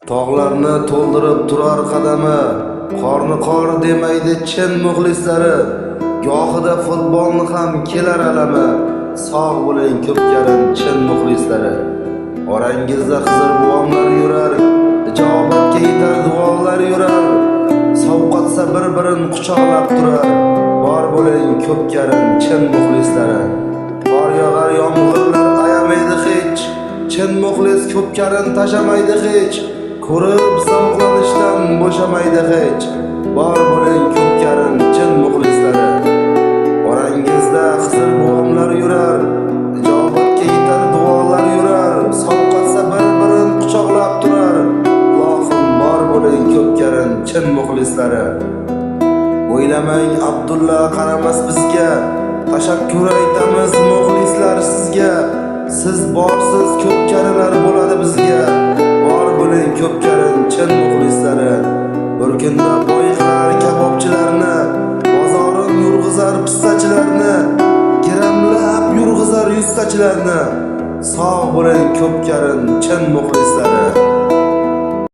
Tog'larni to'ldirib turar qadami, qorni qor demaydi chin muxlislari. Gohida futbolni ham kelar alami, sog' bo'ling ko'pkarin chin muxlislari. Orangizda Xizr buvomlar yurar, ijobatga yetar duolar yurar. Sovqotsa bir-birin quchoqlab turar, bor bo'ling ko'pkarin chin muxlislari. Qor yog'ar, yomg'irlar ayamaydi hech, chin muxlis ko'pkarin tashamaydi hech. Ko'rib zavqlanishdan bo'shamaydi hech, bor bo'ling ko'pkarin chin muxlislari. Orangizda Xizr buvomlar yurar, ijobatga yetar duolar yurar. Sovqotsa bir-birin quchoqlab turar, Allohim bor bo'ling ko'pkarin chin muxlislari. O'ylamang Abdulla qaramas bizga, tashakkur aytamiz muxlislar sizga. Siz borsiz ko'pkarilar bo'ladi bizga, bor bo'ling ko'pkarin chin muxlislari. Bir kunda boy qilar kabobchilarni, bozorin yurg'izar pistachilarni, giramlab yurg'izar yuztachilarni. Sog' bo'ling ko'pkarin chin muxlislari.